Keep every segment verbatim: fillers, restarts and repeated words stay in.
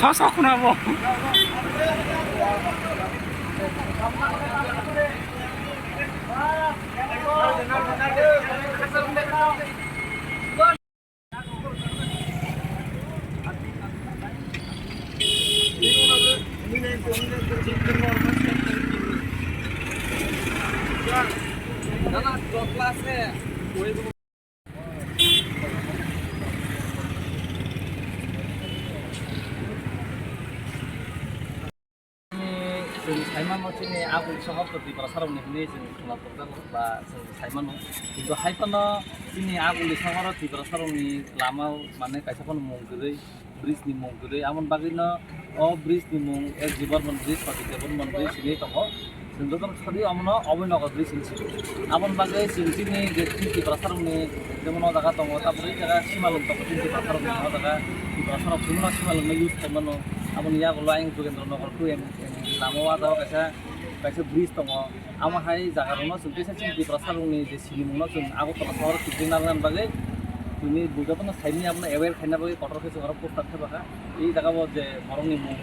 Sa sa khuna bo. Chini, chwng saimano chini aguli sohor to Tiprasarokni hinwi chwng khwna torjago ba chwng saimano. Kintu hai phano chini aguli sohoro Tiprasarokni lama mane kaisa phano mung kwrwi, bridge ni mung kwrwi. Aboni bagwino o bridge ni mung S G Burman Bridge, Pradyut Debbarman Bridge hinwi tongo. Chwng jotono sadi omono Abhaynagar bridge hinwi sio. Aboni bagwi chwng chini je chini Tiprasarokni jemon o jaga tongo, tabuk o jaga simalwng tongo chini Tiprasarokni, o jaga Tiprasarok chwngno simalwngno use khaimano. Aboni yagulo ayang Jogendra Nagar two M, M, lama o ah jaga kaisa, kaisa bridge tongo. Amo hai jaga rokno chwng teisa chini Tiprasarokni je sinimungno chwng Agartala sohoro kwrwi narwkna bagwi chini bo jotono saimanya abono aware khaina bagwi kotor khe chwng oro poster thepakha. I jaga bo je borokni mung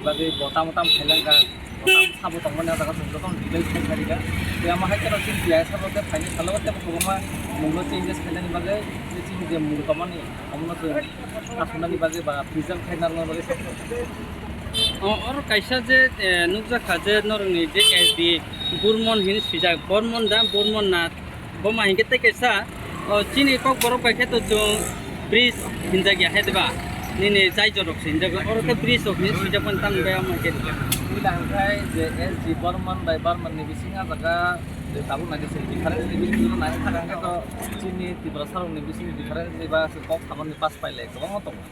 bagwi bo tamo tamo khailangkha, bo tamo sabo tongmani o jaga chwng jotono details khai kharika. Tei amo hai kheno chini tiyaya sabo tei phaini salo tei kwbangma mungno changes khainani bagwi tei chini je mung tongmani omono chwng aswknani bagwi ba preserve khai narwkna bagwi sakha. O, oro kaisa je, eh, nukjakha je norokni je S D Burman hinwi swijak, Burman da, Burman na, Boma hinkhe tei kaisa, o, chini Kokborok bai khe to chwng bridge hinjak ya khe diba? Nini jaijorok se hinjak, oro khe bridge rok hinwi swijak mani tamo bai omo khe. Puila hwnkhe je S G Burman bai Burman ni bising ah jaga je tabuk naidi se difference ni bising no nai thang khe to chini Tiprasarok ni bising difference ni ba se kok samani pass pai le kwbangma tongo.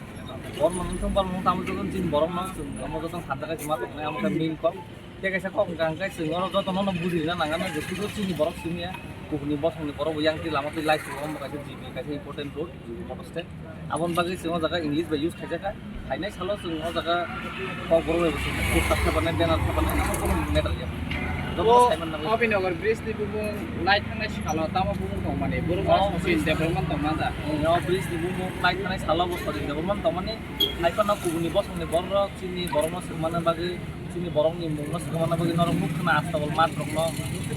Burman wngthung Burman wngthung tamo joto chini borok no chwng omo joto hamjakhe se ma tongnai amo khe main kok. Tei kaisa kok hwnkha hwnkhe chwng oro jotono no bujirina nangano je sudu chini borok simi ya, kubuni bosongni borok bo yang twi lama twi lai sugo, omo kaisa G B kaisa important road, G B motor stand. Aboni bagwi chwng o jaga English bai use khaijak kha. Phainai salo chwng o jaga kok borok bai bo chwng poster thepanai, banner thepanai, amo kono matter ya. Jotono O saiman nangwi. Abhaynagar bridge ni bumung lai thangnai sikalo tamo bumung tongmani, borok O Sochit bridge. Development tongma da. O bridge ni bumung lai thangnai salo bo Sochit Development tongmani. Hai phano kubuni bosongni borok chini borokno swngmani bagwi, chini borokni mungno swngmani bagwi norok nuk khna astabol mat rokno,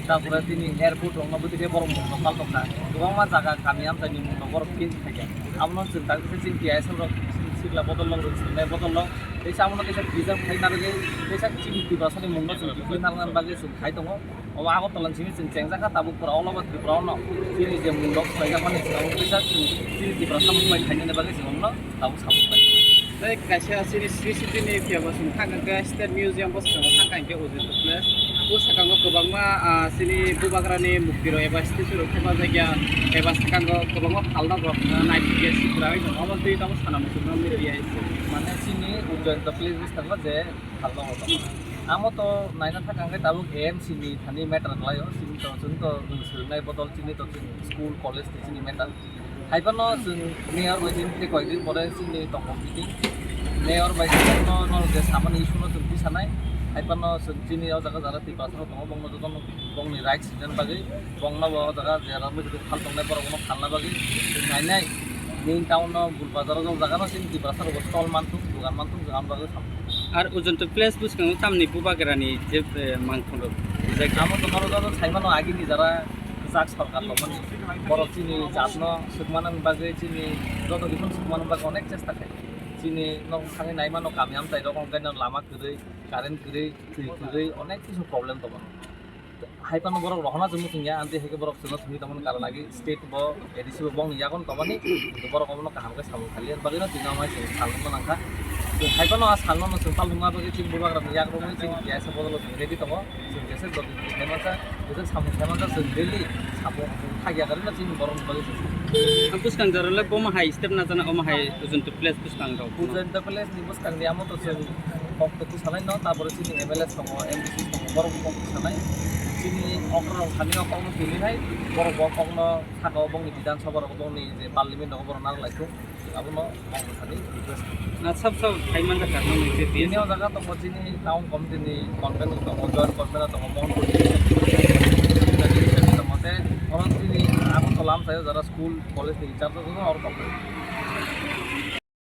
tarpore tini airport rokno bwtwi khe borok mungno paltokha. Kwbangma jaga kami amchaini mungno borok change khaikha. Abono chwng tak khe chini T I S F rok chini sikla bodol rok swrwngnai bodol rok teisa abono teisa preserve khai narwgwi teisa chini Tiprasani mungno chwng bwtwi narwknani bagwi chwng khai tongo. Obo Agartala ni simi chwng chengjakha tabuk pura all over Tripura o no. Chini je mung rok swlaijakmani swkang kisa chwng chini Tiprasa mung bai khainani bagwi chwng omono tabuk sabuk bai. Tei kaisa chini C C T V ni phiya bo chwng thang khe State Museum bo swkang thang khe Ujjayanta Place. O swkango kwbangma, ah, chini Bubagrani mukti rok eba statue rok thepajak ya eba swkango kwbangma phalnok rok, ah, naithok ya sikra oi tongo. Omo twi tabuk sana muchungma media. Mane chini Ujjayanta Place bwskango je phalnok rok tongo. Amo to naina thang khe tabuk A M C ni thani matter khlaio, chini to, chwng to swrwngnai bodol chini to chwng school, college ni chini matter. Hai phano chwng mayor bai chini tei koi din pore chini tongo meeting. Mayor bai chini no, no je samani issue no chwng tisanai. Hai phano chwng chini o jaga jara Tiprasa rok tongo, bongno jotono bongni rights rinani bagwi, bongno bo o jaga jera mujuri phal tongnai borok no phalna bagwi chwng nainai. Main town no Gul Bazar o jaga no chini Tiprasa rok bo stall manthung, dugan manthung, jagani bagwi sam. Ar Ujjayanta Place bwskango tamni Bubagrani je, eh, mangkhon rok rijak. Amo to norok joto saimano agini jara kwchak sorkar tongmani. Borok chini jatno swkmanani bagwi, chini joto kiphilno swkmanani bagwi onek chesta khai. Chini nok thangwi naimano kami amchai rok, onkhaino lama kwrwi, current kwrwi, twi kwrwi, onek kisu problem tongo. Hai phano borok rohorna chwng muchung ya, amtwi hai khe borok chwngno thwngwi tongmani karon agi state bo A D C bo bongni yagon tongmani, borok obono kaham khe samung khaliya bagwino tini amai chwng salnukma nangkha. Chwng hai phano a salno no chwng palnukma bagwi chini bubagrani yakrokmani chini T S F bodolo chwng ready tongo. Chwng jesa jodi chwng khaimasa, jesa samung khaimasa chwng daily samung khagya karwi no chini borokni bagwi chwng. Ang bwskang jorole bomo hai step na jana omo hai Ujuntu place bwskang rok. Ujuntu place ni bwskang ni amo to chwng kok to sanai no, tabore chini M L A tongo, M D C tongo, borok kok to sanai. Chini okra rok thani o kok no tini hai, borok bo kok no saka o bongni Bidhan Sabha rok bongni je parliament rok borok narwk lai thung. Abono ang thani request. Na sab sab khai man kha nang ni je Bini o jaga tongo chini town committee ni convener tongo, joint convener tongo, Mohanpur ni tongo, te oro chini Agartala amchaio jara school college ni in charge tongo, oro tongo.